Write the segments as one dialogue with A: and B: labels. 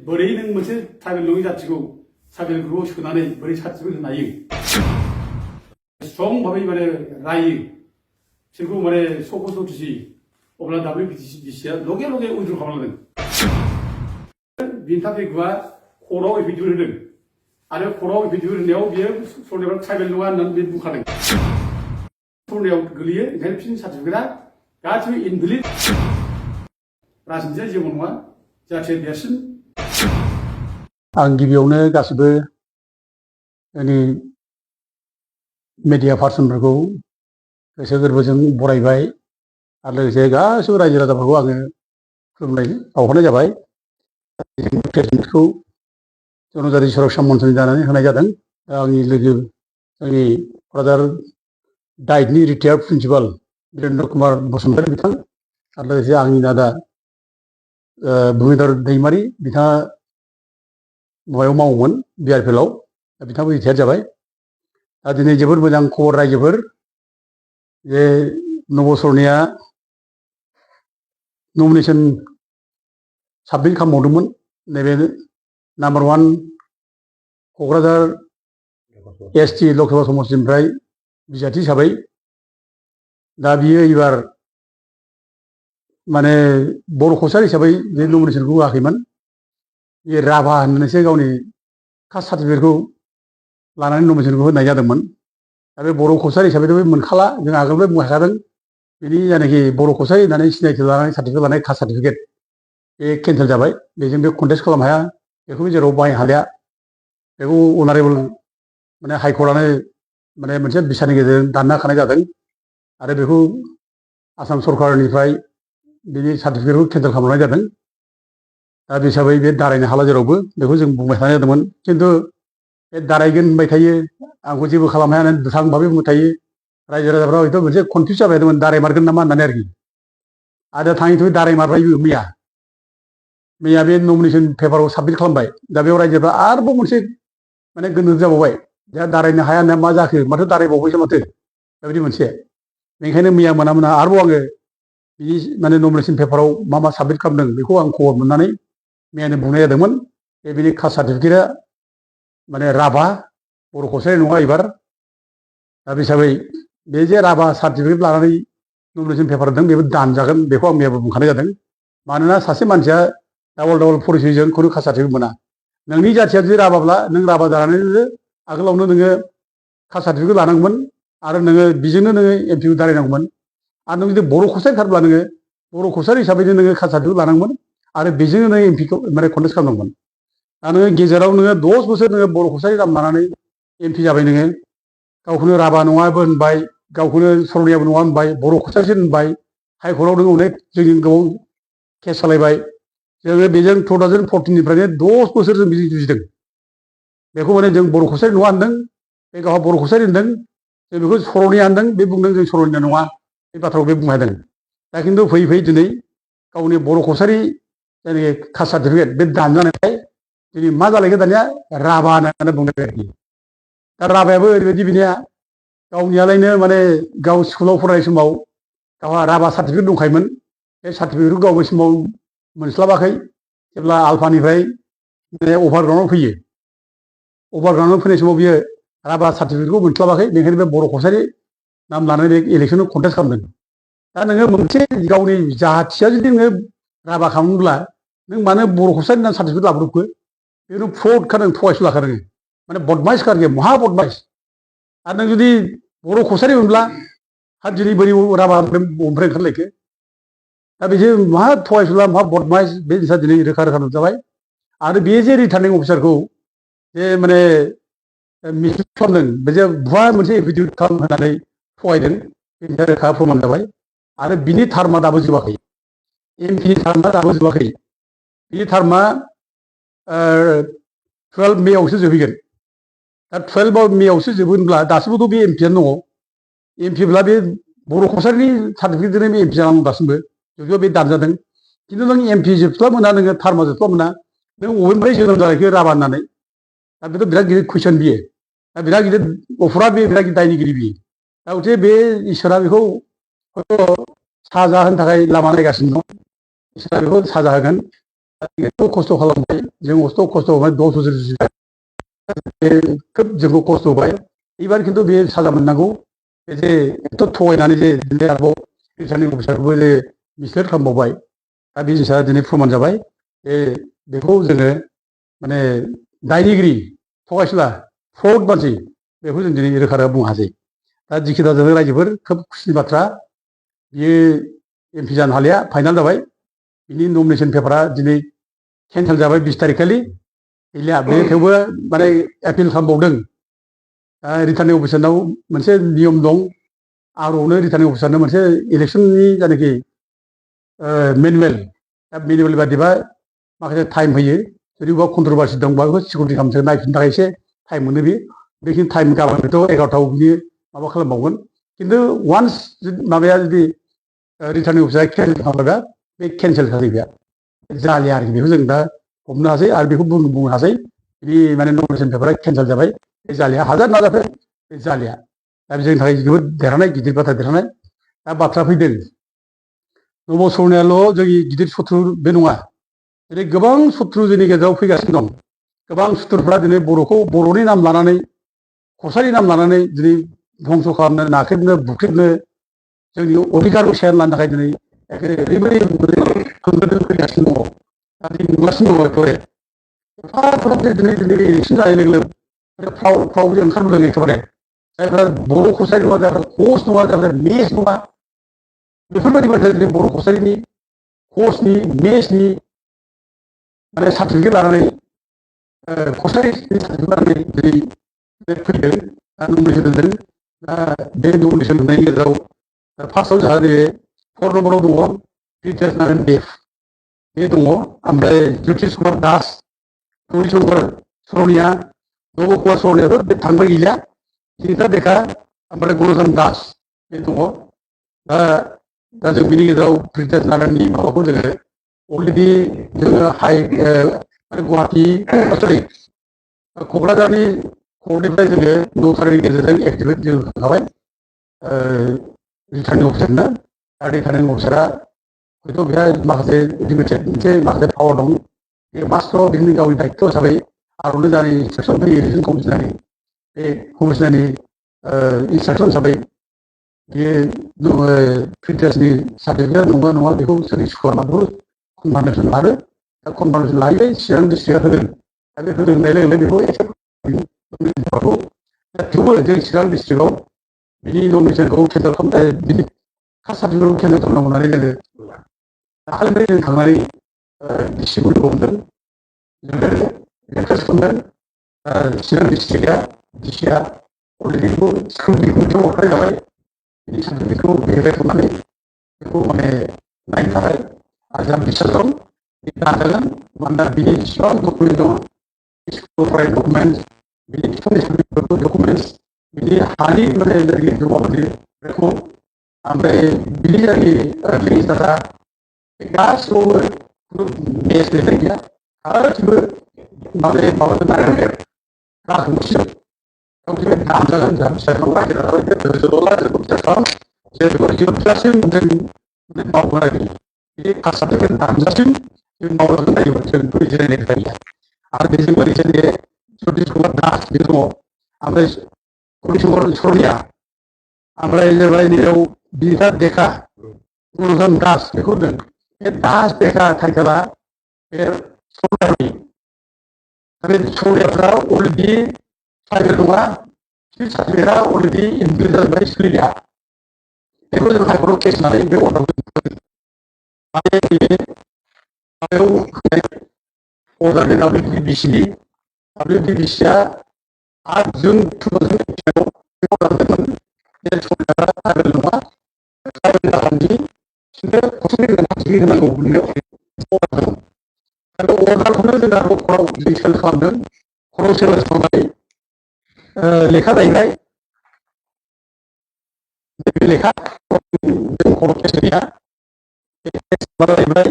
A: बोरै नों मोनसे ट्राइबेल नङि जाथिखौ ट्राइबेल ग्रुपआव सोनानै बोरै सार्टिफिकेट होनो हायो स्ट्रं भाबै माने रायो बिसोरखौ माने सखौ सौथिसि अब्ला WBTC लगे लगे उइद्र खालामदों बिनि थाखाय गुवा खरआव एफिडेभिट होदों आरो खरआव एफिडेभिट होनायाव बियो सरनायाव ट्राइबेल नङा होननानै बे बुंखादों सरनायाव गोलैयो ओंखायनो बिसोरनि सार्टिफिकेटआ गासिबो इनभेलिड राजनितिया जेबो नङा जाथिया देरसिन आं गिबियावनो गासिबो जोंनि मिडिया पार्सनफोरखौ गोसो गोरबोजों बरायबाय आरो लोगोसे गासिबो रायजो राजाफोरखौ आङो खुलुमनाय बावहरनाय जाबाय प्रेसिडेन्टखौ जनजाति सुरक्षा मन्थ्रि जानानै होनाय जादों आंनि लोगो जोंनि क'क्राझार डाइटनि रिटायार्ड प्रिन्सिपाल बिरेन्द्र कुमार बसुमतारी बिथां आरो लोगोसे आंनि दादा भुमिधर दैमारि बिथाङा माबायाव मावोमोन BRPL आव बिथाङाबो रिटायार जाबाय दा दिनै जोबोद मोजां खबर रायजोफोर जे नबसरनिया नमिनेसन साबमिट खालामबावदोंमोन नैबे नाम्बार 1 क'क्राझार ST लकसभा समस्टिनिफ्राय बिजाथि हिसाबै दा बियो एबार माने बर' कसार हिसाबै बे नमिनेसनखौ होआखैमोन बे राभा होननानैसो गावनि कास्ट सार्टिफिकेटखौ लानानै नमिनेसनखौ होनाय जादोंमोन दा बे बर' कसार हिसाबैथ' बे मोनखाला जों आगोलनिफ्राय बुंखादों बेनि जायनाखि बर' कसारि होननानै सिनायथि लानानै सार्टिफिकेट लानाय कास्ट सार्टिफिकेट बे केन्सेल जाबाय बेजों बे कन्टेस्ट खालामनो हाया बेखौबो जेराव बाहायनो हालिया बेखौ अनारेबल माने हाइकर्टआनो माने मोनसे बिसारनि गेजेरजों दाननो होखानाय जादों आरो बेखौ आसाम सरकारनिफ्राय बिनि सार्टिफिकेटखौ केन्सेल खालामनाय जादों दा बे हिसाबै बे दारायनो हाला जेरावबो बेखौ जों बुंबाय थानाय जादोंमोन खिन्थु बे दारायगोन होनबाय थायो आंखौ जेबो खालामनो हाया होननानै दुथां भाबै बुंबाय थायो रायजो राजाफ्रा हयथ' मोनसे कनफिउज जाबाय थादोंमोन दारायमारगोन नामा होननानै आरोखि आरो थाङै थुङै दारायमारबायबो मैया बे नमिनेसन पेपारखौ साबमिट खालामबाय दा बेयाव रायजोफ्रा आरोबाव मोनसे माने गोनो जाबावबाय दा दारायनो हाया होननाया मा जाखो माथो दारायबावबायसो माथो बेबायदि मोनसे बेनिखायनो मैया मोना आरोबाव आङो बिनि माने नमिनेसन पेपाराव मा मा साबमिट खालामदों बेखौ आं खबर मोननानै मैयानो बुंनाय जादोंमोन बिनि कास्ट सार्टिफिकेटआ माने राभा बर' कसारि नङा एबार दा बे हिसाबै बे जे राभा सार्टिफिकेट लानानै नमिनेसन पेपार होदों बेबो दानजागोन बेखौ आं मैयाबो बुंखानाय जादों मानोना सासे मानसिया डाबल परिचयजों खुनु कास्ट सार्टिफिकेट मोना नोंनि जाथिया जुदि राभाब्ला नों राभा जानानै आगोलावनो नोङो कास्ट सार्टिफिकेट लानांगौमोन आरो नोङो बेजोंनो नोङो MP दारायनांगौमोन आरो नों जुदि बर' कसारिथारब्ला नोङो बर' कसारि हिसाबैनो नोङो कास्ट सार्टिफिकेट लानांगौमोन आरो बेजोंनो नोङो MPखौ माने कन्टेस्ट खालामनांगौमोन दा नोङो गेजेराव नोङो 10 बोसोर नोङो बर' कसारि नाम लानानै MP जाबाय नोङो गावखौनो राभा नङाबो होनबाय गावखौनो सरनियाबो नङा होनबाय बर' कसारिसो होनबाय हाइकर्टआव नों अनेक जोंनि गोबाव केस सालायबाय जोङो बेजों 2014निफ्रायनो 10 बोसोर जों बिजों जुजिदों बेखौ माने जों बर' कसारि नङा होनदों बे गावहा बर' कसारि होनदों जों बेखौ सरनिया होनदों बे बुंदों जों सरनिया नङा बे बाथ्राखौ बे बुंदों दा खिन्थु फैयै दिनै गावनि बर' कसारि जायनाखि कास्ट सार्टिफिकेट बे दानजानायखाय दिनै मा जालायखो दानिया राभा होननानै बुंदों आरोखि दा राभायाबो ओरैबायदि बिनिया गावनियालायनो माने गाव स्कुलाव फरायनाय समाव गावहा राभा सार्टिफिकेट दंखायोमोन बे सार्टिफिकेटखौ गाव बै समाव मोनस्लाबाखै जेब्ला आलफानिफ्राय अभारग्राउन्डआव फैयो अभारग्राउन्डआव फैनाय समाव बियो राभा सार्टिफिकेटखौ मोनस्लाबाखै बेनिखायनो बे बर' कसारि नाम लानानै बे इलेक्सनाव कन्टेस्ट खालामदों दा नोङो मोनसे गावनि जाथिया जुदि नोङो राभा खालामोब्ला नों मानो बर' कसारि होननानै सार्टिफिकेट लाबोब्रबखो बेखौ फ्रडखा नों थगायसुलाखा नोङो माने बदमाइसखा आरोखि महा बदमाइस आरो नों जुदि बर' कसारि मोनब्ला हा दिनै बोरै राभा ओमफ्राय ओंखारलायखो दा बेसो महा थगायसुला महा बदमाइस बे जिनिसा दिनै रोखा नुजाबाय आरो बे जे रिटार्निं अफिसारखौ जे माने मिसलिड खालामदों बे जे भुवा मोनसे एफिडेभिट होनानै थगायदों बेनि रोखा फोरमान जाबाय आरो बिनि टार्मआ दाबो जोबाखै MP टार्मआ दाबो जोबाखै बिनि टार्मआ 12 मेआवसो जोबहैगोन दा 12 मेआवसो जोबगोनब्ला दासिमबोथ' बे MP आनो दङ MPब्ला बे बर' कसारिनि सार्टिफिकेटजोंनो बे MP जानानै दासिमबो जुदिअ बे दानजादों खिन्थु नों MP जोबस्लाब मोना नोङो टार्मआ जोबस्लाब मोना नों बबेनिफ्राय जोनोम जानायखो राभा होननानै दा बेथ' बिराद गिदिर कुइसन बियो दा बिराद गिदिर अपराध बे बिराद गिदिर दायनिगिरि बियो दा गथे बे इसोरा बेखौ हयथ' साजा होनो थाखाय लामा नायगासिनो दं इसोरा बेखौ साजा होगोन 또 खस्थ' खालामबाय जों खस्थ' खालामबाय 10 बोसोर जुजिबाय खोब जोंखौ खस्थ' होबाय एबार खिन्थु बे साजा मोननांगौ जे एथ' थगायनानै जे दिनै आरोबाव रिटार्निं अफिसारखौबो जे मिसलिड खालामबावबाय दा बे जिनिसा दिनै प्रमान जाबाय बेखौ जोङो माने दायनिगिरि थगायसुला फ्रड मानसि बेखौ जों दिनै रोखा रोखा बुंनो हासै दा जिखि दा जों रायजोफोर खोब खुसिनि बाथ्रा बियो एमपि जानो हालिया फाइनाल जाबाय बिनि नमिनेसन पेपारा दिनै केन्सेल जाबाय 20 तारिख खालि गैलिया बे थेवबो माने एपिल खालामबावदों रिटार्निं अफिसारनाव मोनसे नियम दं आर'आवनो रिटार्निं अफिसारनो मोनसे इलेक्सननि जायनाखि मेनुवेल दा मेनुवेल बादिबा माखासे टाइम होयो जुदि बबेबा कन्ट्रभारसि दंबा बेखौ सिकिउरिटि खालामनो नायफिननो थाखाय एसे टाइम मोनो बेखिनि टाइम गाबोनथ' 11टायाव बिनि माबा खालामबावगोन खिन्थु वान्स माबाया जुदि रिटार्निं अफिसारा केन्सेल खालामोबा बे केन्सेल जाहैबाय जालिया आरोखि बेखौ जों दा हमनो हासै आरो बेखौ बुंनो हासै बिनि माने नमिनेसन पेपारा केन्सेल जाबाय बे जालिया हाजार नाजाथों बे जालिया दा जोंनि थाखाय जोबोद देरहानाय गिदिर बाथ्रा देरहानाय दा बाथ्रा फैदों नब सरनायाल' जोंनि गिदिर सथ्रु बे नङा दिनै गोबां सथ्रु जोंनि गेजेराव फैगासिनो दं गोबां सुथुरफ्रा दिनै बर'खौ बर'नि नाम लानानै कसारि नाम लानानै दिनै धंस' खालामनो नाख्रेबनो बुख्रेबनो जोंनि अधिकारखौ सेनानै लानो थाखाय दिनै ओरैबायदि होंगो फैगासिनो दङ दा दिनै नुगासिनो दङ एखेबारे एफा दिनै इलेक्सन जानाय लोगो लोगो फ्राव ओंखारबोदों एखेबारे जायफ्रा बर' कसारि नङा जायफ्रा कच नङा जायफ्रा मेस नङा बेफोरबायदि बाथ्रा दिनै बर' कसारिनि कचनि मेसनि माने सार्टिफिकेट लानानै कसारिनि सार्टिफिकेट लानानै दिनै फैदों दा नमिनेसन होदों दा बे नमिनेसन होनायनि गेजेराव फार्स्टआव जोंहा नैबे 4 नम्बराव दङ प्रितेश नारायण देब बे दङ ओमफ्राय ज्योतिष कुमार दास हरिशंकर सरनिया नबकुमार सरनियाथ' बे थांबाय गैलिया जिता देखा ओमफ्राय गुणधन दास बे दङ दा जों बिनि गेजेराव प्रितेश नारायणनि माबाखौ जोङो अलरेडि जोङो गुवाहाटि सरि क'क्राझारनि कर्टनिफ्राय जोङो 9 तारिखनि गेजेरजों एक्टिभेट जों होखाबाय रिटार्निं अफिसारनो दा रिटार्निं अफिसारा हयथ' बेहा माखासे लिमिटेड मोनसे माखासे पावार दं बे मास्टर बिनि गावनि दायित्व हिसाबै आर'नो जानाय इन्सट्राक्सन बे इलेक्सन कमिसनारनि बे कमिसनारनि इन्सट्राक्सन हिसाबै बेयो प्रिटेस्टनि सार्टिफिकेट नंगौ नङा बेखौ सोर इस्यु खालामनांगौ कनफार्मेसन लादो दा कनफार्मेसन लाहैबाय चिरां डिस्ट्रिक्टआ होदों दा बे होदों होननाय लोगो लोगो बेखौ थेवबो जों चिरां डिस्ट्रिक्टआव बिनि नमिनेसनखौ केन्सेल खालामनाय बिनि कास्ट सार्टिफिकेटखौ केन्सेल खालामनांगौ होननानै जोङो दाखालिनिफ्राय जों थांनानै डिस्ट्रिक्टखौ लोगो हमदों जोङो रिकुवेस्ट खालामदों चिरां डिस्ट्रिक्टआ डिसिआ अलरेडि बेखौ स्क्रुटिनि कमिटियाव हरनाय जाबाय बिनि सार्टिफिकेटखौ भेरिफाइ खालामनानै बेखौ माने नायनो थाखाय आरो जोंहा बिसास दं बे नाजागोन मानोना बिनि जेसेबां डकुमेन्ट दङ स्कुल फरायनाय डकुमेन्टस बिनि बिफांनि सार्टिफिकेट डकुमेन्टस बिनि हानि माने जौगाबादि बेखौ ओमफ्राय बिनि जायगानि फिलिंस डाटा गासिबावबो मेच लिरनाय गैया गासिबो माबाजों नागिरनाय राजबंसिजों गावसोर दामजागोन जोंहा फिसाखौ नागिरनानै जोंखौ बिसार खालाम जेरै जोबजासिम जों मावगोन आरो बे कास्ट सार्टिफिकेट दामजासिम जों मावलांगोन नायोबा जों जिरायनाय गैया आरो बेजों लोगोसे बे ज्योतिष कुमार दास बे दङ ओमफ्राय हरिशंकर सरनिया ओमफ्राय जाबाय नैयाव बिनिता देखा गुणधन दास बेखौ होनदों बे दास देखा टाइटेला बे सरनियानि बे सरनियाफ्रा अलरेडि प्राइभेट नङा बिसोर सार्टिफिकेटआ अलरेडि इनभेलिड जाजोब्बाय सोलिया बेखौ जों हाइकर्टआव केस होनानै बे अर्डारखौ माने नैबे माबायाव होनाय अर्डारनि WBDCआ 8 जुन 2018 बे अर्डार होदोंमोन बे सरनियाफ्रा प्राइभेट नङा प्राइभेट जानानै बिसोरनो खौसे गोनांथि होनांगौ होननानै अर्डार दं दा बे अर्डारखौनो जों आरोबाव कर्टआव जों चेलेन्ज खालामदों कर्टआव चेलेन्ज खालामनानै लेखा जाहैबाय बे लेखा जों कर्टआव केस गैया बे केस जाहैबाय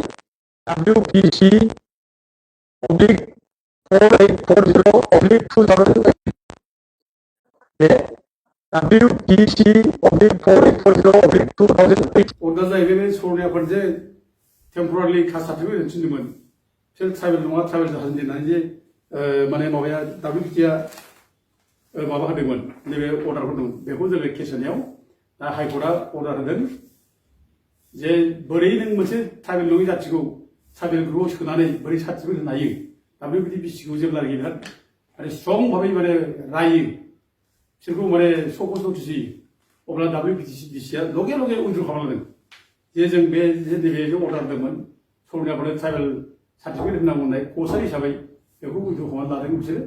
A: WPC/4840/2008 बे WPC/4840/2008 अर्डार जाहैबाय बे सरनियाफोर जे टेम्परारि कास्ट सार्टिफिकेट थिनदोंमोन बिसोर ट्राइबेल नङा ट्राइबेल जाहोन होननानै जे माने माबाया WBTआ माबा होदोंमोन नैबे अर्डार होदोंमोन बेखौ जोङो केस होनायाव दा हाइकर्टआ अर्डार होदों जे बोरै नों मोनसे ट्राइबेल नङि जाथिखौ ट्राइबेल ग्रुपआव सोनानै बोरै सार्टिफिकेट होनो हायो WBTखौ जेब्लानोखि बिराद माने स्ट्रं भाबै माने रायो बिसोरखौ माने सकस नटिस होयो अब्ला WBTCआ लगे लगे उइद्र खालामदों जे जों बे जे नैबे अर्डार होदोंमोन सरनियाफोरनो ट्राइबेल सार्टिफिकेट होनांगौ होननाय कचार हिसाबै बेखौ उइद्र खालामनानै लादों बिसोरो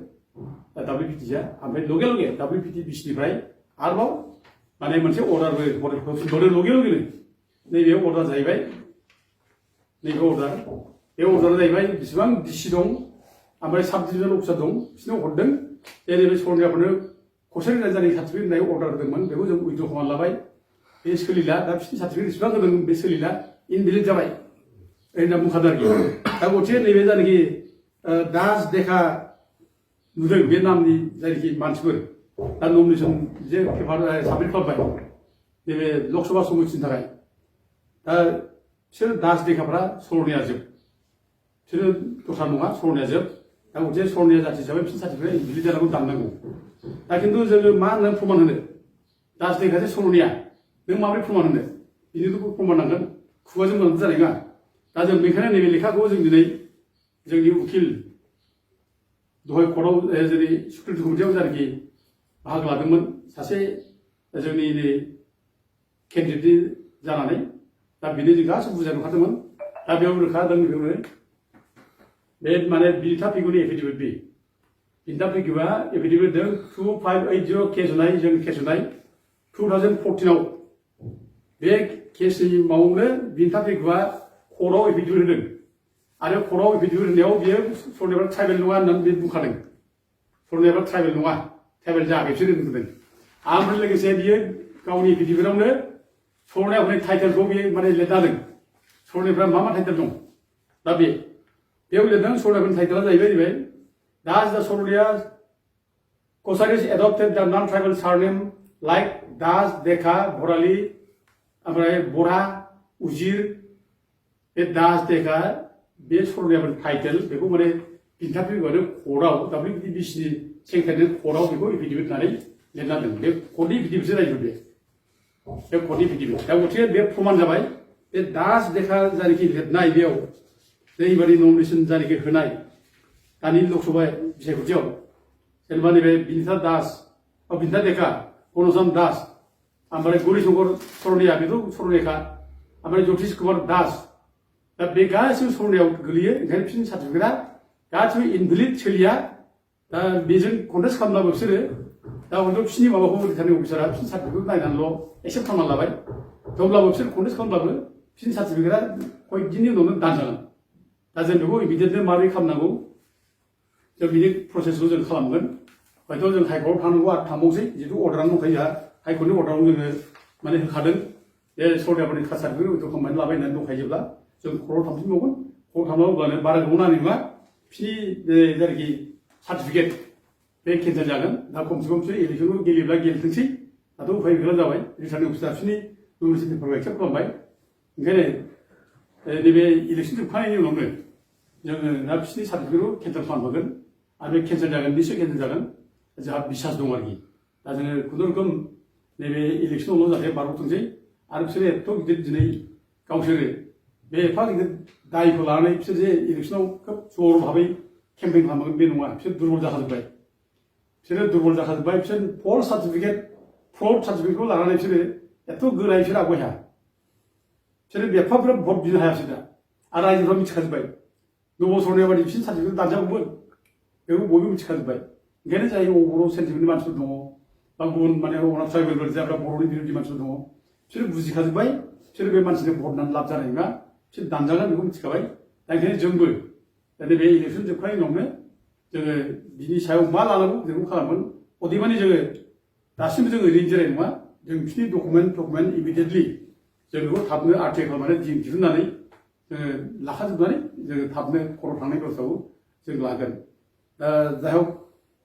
A: WBTCआ ओमफ्राय लगे लगे WBTCनिफ्राय आरोबाव माने मोनसे अर्डारबो होफिनबावदों लगे लगेनो नैबे अर्डार जाहैबाय नैबे अर्डार बे अर्डारा जाहैबाय बेसेबां डिसि दं ओमफ्राय साब डिभिजन अफिसार दं बिसोरनो हरदों जे नैबे सरनियाफोरनो कचार रायजोनि सार्टिफिकेट होननाय अर्डार होदोंमोन बेखौ जों उइद्र खालामनानै लाबाय बे सोलिला दा बिसोरनि सार्टिफिकेट बेसेबां होदों बे सोलिला इनभेलिड जाबाय ओरैनो बुंखादों आरोखि दा गथिखे नैबे जायनाखि दास देखा नुदों बे नामनि जायनाखि मानसिफोर दा नमिनेसन जे पेपार साबमिट खालामबाय नैबे लकसभा समितिनि थाखाय दा बिसोर दास देखाफ्रा सरनिया जोब बिसोरो दस्रा नङा सरनिया जोब दा गथिखे सरनिया जाथि हिसाबै बिसोर सार्टिफिकेट इनभेलिड जानांगौ दाननांगौ दा खिन्थु जोङो मा होननानै प्रमान होनो दास देखासो सरनिया नों माबोरै प्रमान होनो बिनिथ' प्रमान नांगोन खुगाजों मोननांगौ जानाय नङा दा जों बेखायनो नैबे लेखाखौ जों दिनै जोंनि उकिल दहाय कर्टआव जेरै सिकिउरिटि कमिटियाव जायनाखि बाहागो लादोंमोन सासे जोंनि केन्डिडेट जानानै दा बेनो जों गासैबो बुजायनो ओंखारदोंमोन दा बेयाव रोखा होदों बेखौनो बे माने बिनिथा फिगुनि एफिडेभिट बे बिनिथा फिगुआ एफिडेभिट होदों 2580 केस होनाय जों केस होनाय 2014आव बे केसनि मावनो बिनिथा फिगुआ कर्टआव एफिडेभिट होदों आरो कर्टआव एफिडेभिट होनायाव बियो सरनियाफ्रा ट्राइबेल नङा होननानै बे बुंखादों सरनियाफ्रा ट्राइबेल नङा ट्राइबेल जायाखै बिसोर होनदों ओमफ्राय लोगोसे बियो गावनि एफिडेभिटआवनो सरनियाफोरनि टाइटेलखौ बियो माने लिरना होदों सरनियाफ्रा मा मा टाइटेल दं दा बेयाव लिरदों सरनियाफोरनि टाइटेला जाहैबाय नैबे दास दा सरनिया कचारिज एडप्टेड दा नन ट्राइबेल सारनेम लाइक दास देखा भराली ओमफ्राय बरा उजिर बे दास देखा बे सरनियाफोरनि टाइटेल बेखौ माने बिनिथा फिगुआनो कर्टआव WBTCनि सेक्रेटारि कर्टआव बेखौ एफिडेभिट होनानै लिरना होदों बे कर्टनि एफिडेभिटसो जाहैबाय बे कर्टनि एफिडेभिट दा गथिखे बे प्रमान जाबाय बे दास देखा जायनाखि लिरनाय बेयाव ओरैबायदि नमिनेसन जायनाखि होनाय दानि लकसभा बिसायख'थियाव जेनेबा नैबे बिनिथा दास बिनिथा देखा गणचन दास ओमफ्राय गौरी शंकर सरनिया बेथ' सरनियाखा ओमफ्राय ज्योतिष कुमार दास दा बे गासिबो सरनियाव गोलैयो ओंखायनो बिसोरनि सार्टिफिकेटआ गासिबो इनभेलिड सोलिया दा बेजों कन्टेस्ट खालामब्लाबो बिसोरो दा हयथ' बिसोरनि माबाखौ रिटार्निं अफिसारा बिसोरनि सार्टिफिकेटखौ नायनानैल' एक्सेप्ट खालामना लाबाय थेवब्लाबो बिसोर कन्टेस्ट खालामब्लाबो बिसोरनि सार्टिफिकेटआ कयदिननि उनावनो दानजागोन दा जों बेखौ इमिडियेटनो माबोरै खालामनांगौ जों बिनि प्रसेसखौ जों खालामगोन हयथ' जों हाइकर्टआव थांनांगौ आरो थांबावसै जिहेतु अर्डारानो दंखायो जोंहा हाइकर्टनि अर्डाराव जोङो माने होखादों बे सरनियाफोरनि कास्ट सार्टिफिकेट उइथ' खालामनानै लाबाय होननानै दंखायोब्ला जों कर्टआव थांफिनबावगोन कर्टआव थांब्ला अब्लानो बारा गोबाव नांनाय नङा बिसोरनि जायनाखि सार्टिफिकेट बे केन्सेल जागोन दा खमसे खम बिसोर इलेक्सनखौ गेलेब्ला गेलेथोंसै दाथ' उफाय गैला जाबाय रिटार्निं अफिसार बिसोरनि नमिनेसन पेपारखौ एक्सेप्ट खालामबाय ओंखायनो नैबे इलेक्सन जोबखांनायनि उनावनो जोङो दा बिसोरनि सार्टिफिकेटखौ केन्सेल खालामहोगोन आरो बे केन्सेल जागोन निस्सय केन्सेल जागोन जोंहा बिसास दं आरोखि दा जोङो खुनुरुखुम नैबे इलेक्सनावल' जाहाथे बारग'थोंसै आरो बिसोरो एथ' गिदिर दिनै गावसोरो बे एफा गिदिर दायखौ लानानै बिसोर जे इलेक्सनाव खोब जर भाबै केम्पेइन खालामगोन बे नङा बिसोर दुर्बल जाखाजोब्बाय बिसोर फल्स सार्टिफिकेट फ्रड सार्टिफिकेटखौ लानानै बिसोरो एथ' गोरायै बिसोर आवगायहा बिसोरो बेफाफ्रा भट बिनो हायासै दा आरो रायजोफ्रा मिथिखाजोब्बाय नब' सरनिया बादि बिसोरनि सार्टिफिकेट दानजागौमोन बेखौ बयबो मिथिखाजोब्बाय ओंखायनो जाय बर' सेन्टिमेन्टनि मानसिफोर दङ बा गुबुन माने अनाथ ट्राइबेलफोर जायफ्रा बर'नि बिरोधि मानसिफोर दङ बिसोरो बुजिखाजोब्बाय बिसोर बे मानसिनो भट होनानै लाब जानाय नङा बिसोर दानजागोन बेखौ मिथिखाबाय दा ओंखायनो जोंबो दा नैबे इलेक्सन जोबखांनायनि उनावनो जोङो बिनि सायाव मा लानांगौ बेखौ खालामगोन अदेबानि जोङो दासिमबो जोङो ओरैनो जिरायनाय नङा जों बिसोरनि डकुमेन्ट इमिडियेटलि जों बेखौ थाबनो आर्टिकेल खालामनानै दिहुननानै जोङो लाखाजोबनानै जोङो थाबनो खर' थांनाय बेबस्थाखौ जों लागोन दा जाय हक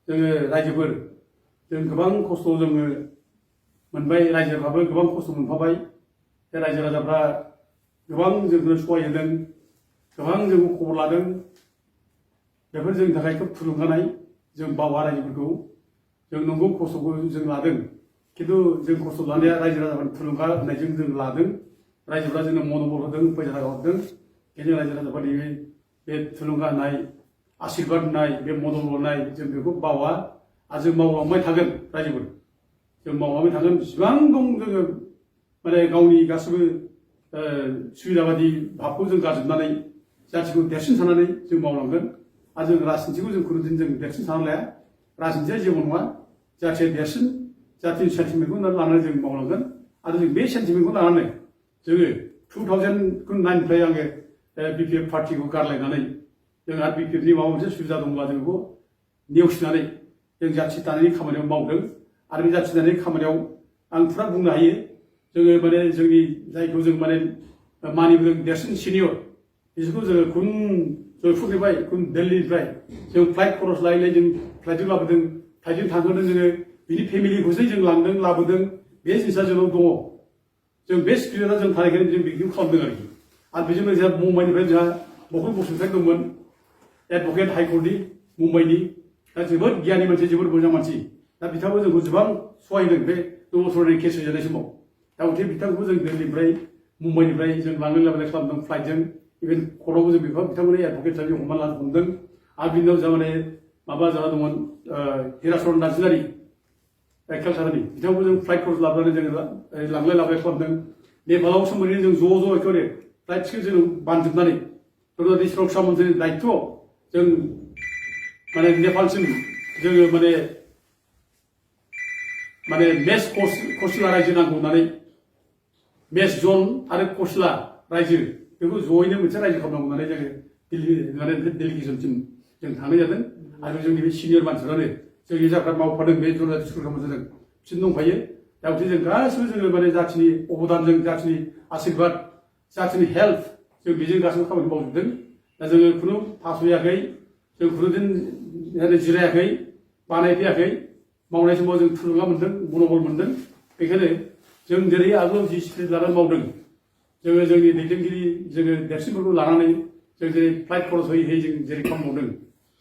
A: जोङो रायजोफोर जों गोबां खस्थ' जोङो मोनबाय रायजोफ्राबो गोबां खस्थ' मोनफाबाय बे रायजो राजाफ्रा गोबां जोंखौ सहाय होदों गोबां जोंखौ खबर लादों बेफोर जोंनि थाखाय खोब थुलुंगानाय जों बावा रायजोफोरखौ जों नंगौ खस्थ'खौ जों लादों खिन्थु जों खस्थ' लानाया रायजो राजाफोरनि थुलुंगा होनायजों जों लादों रायजोफ्रा जोंनो मन'बल होदों फैसा थाखा हरदों बेजों रायजो राजाफोरनि बे थुलुंगा होनाय आशीर्बाद होनाय बे मदद होनाय जों बेखौ बावा आरो जों मावलांबाय थागोन रायजोफोर जों मावलांबाय थागोन जेसेबां दं जोङो माने गावनि गासिबो सुबिदा बादि भाबखौ जों गारजोबनानै जाथिखौ देरसिन साननानै जों मावलांगोन आरो जों राजनितिखौ जों खुनुदिन जों देरसिन सानना लाया राजनितिया जेबो नङा जाथिया देरसिन जातिनि सेन्टिमेन्टखौ लानानै जों मावलांगोन आरो जों बे सेन्टिमेन्टखौ लानानै जोङो 2009निफ्राय आङो BPF पार्टिखौ गारलायनानै जोंहा BPFनि माबा मोनसे सुबिदा दंब्ला जों बेखौ नेवसिनानै जों जाथि दानायनि खामानियाव मावदों आरो बे जाथि दानायनि खामानियाव आं फुरा बुंनो हायो जोङो माने जोंनि जायखौ जों माने मानिबोदों देरसिन सिनियर बिसोरखौ जोङो खुन जयपुरनिफ्राय खुन दिल्लीनिफ्राय जों फ्लाइट खरस लायै जों फ्लाइटजों लाबोदों फ्लाइटजों थांहोदों जोङो बिनि फेमिलिखौसो जों लांदों लाबोदों बे जिनिसा जोंनाव दङ जों बे स्पिरिटआ जों थानायखायनो जों बेखौ खालामदों आरो बेजों लोगोसे मुम्बाइनिफ्राय जोंहा बकुल बसुमतारी दंमोन एडभकेट हाइकर्टनि मुम्बाइनि दा जोबोद गियानि मानसि जोबोद मोजां मानसि दा बिथाङाबो जोंखौ गोबां सहाय होदों बे दौलतरनि केस जानाय समाव दा गथे बिथांखौ जों दिल्लीनिफ्राय मुम्बाइनिफ्राय जों लांलाय लाबोलाय खालामदों फ्लाइटजों इभेन कर्टआवबो जों बेखौ बिथांमोननि एडभकेट साहिब हमना लानो हमदों आरो बिनि उनाव जोंहा माने माबा जाना दंमोन हिराचरन नार्जारि कालसारनि बिथांखौ जों फ्लाइट कर्स लाबोनानै जोङो लांलाय लाबोलाय खालामदों नेपालाव सोमोन्दै जों ज' एखेबारे फ्लाइट टिकेट जों बानजोबनानै बेफोरबायदि सुरक्षा मन्थ्रिनि दायित्व जों माने नेपालसिम जोङो माने मेस कसिला रायजो नांगौ होननानै मेस जन आरो कसिला रायजो बेखौ जयैनो मोनसे रायजो खालामनांगौ होननानै जोङो दिल्ली माने डेलिगेसनसिम जों थांनाय जादों आरो जोंनि बे सिनियर मानसिफ्रानो जोंनि जायफ्रा मावफादों बे जनाति स्कुल खालामदों बिसोर दंफायो दा बिदि जों गासिबो जोङो माने जाथिनि अबदानजों जाथिनि आशीर्बाद जाथिनि हेल्प जों बेजों गासिबो खामानि मावजोबदों दा जोङो खुनु फासयाखै जों खुनुदिन जिरायाखै बानायफैयाखै मावनाय समाव जों थुलुंगा मोन्दों मन'बल मोन्दों बेखायनो जों जेरै आगोलाव जि स्पिरिट लानानै मावदों जोङो जोंनि दैदेनगिरि जोङो देरसिनफोरखौ लानानै जों जेरै फ्लाइट खरस होयै जों जेरै खामानि मावदों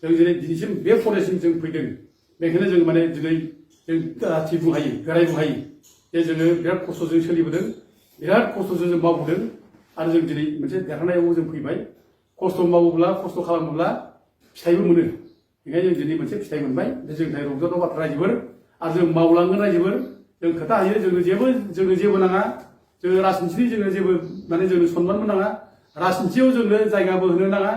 A: जों जेरै दिनैसिम बे फरेस्टसिम जों फैदों बेखायनो जों माने दिनै जों जाथि बुंहायो गोराय बुंहायो जे जोङो बिराद खस्थ'जों सोलिबोदों बिराद खस्थ'जों जों मावबोदों आरो जों दिनै मोनसे देरहानायाव जों फैबाय खस्थ' मावोब्ला खस्थ' खालामोब्ला फिथाइबो मोनो बेखायनो जों दिनै मोनसे फिथाइ मोनबाय बे जोंनि थाखाय रंजाथाव बाथ्रा रायजोफोर आरो जों मावलांगोन रायजोफोर जों खोथा हायो जोंनो जेबो नाङा जोङो राजनितिनि जोङो जेबो माने जोंनो सनमानबो नाङा राजनितियाव जोंनो जायगाबो होनो नाङा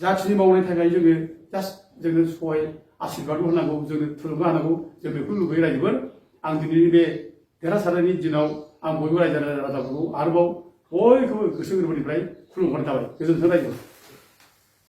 A: जाथिनि मावनायनि थाखाय जोङो जास्ट जोंनो सहाय आशीर्बादबो होनांगौ जोंनो थुलुंगा होनांगौ जों बेखौ लुबैयो रायजोफोर आं दिनैनि बे देरहासारनायनि दिनाव आं बयबो रायजो राजाफोरखौ आरोबाव बयखौबो गोसो गोरबोनिफ्राय खुलुमहरनाय थाबाय गोजोन्थों रायजो